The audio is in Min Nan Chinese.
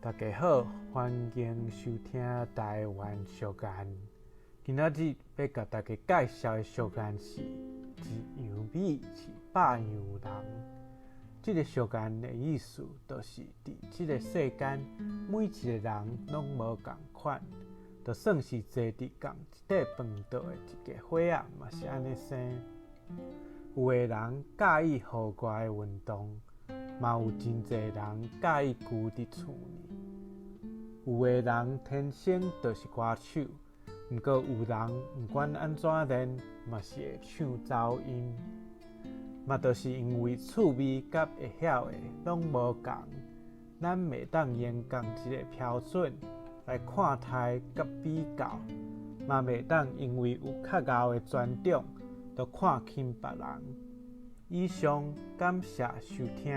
大家好，歡迎收聽台灣俗諺。今仔日欲共大家介紹的俗諺是“一樣米飼百樣人”。這个俗諺的意思，就是佇這个世間，每一个人攏無仝款，就算是坐佇仝一塊飯桌的一家伙仔，嘛是按呢生。有的人佮意戶外的運動，嘛有真濟人佮意龜佇厝內。有的人天生就是歌手，毋過有人毋管按怎練，嘛是會唱走音。嘛，就是因為趣味佮會曉的攏無仝，咱袂當用仝一个標準來看待佮比較，嘛袂當因為有較𠢕的專長，就看輕別人。以上感謝收聽。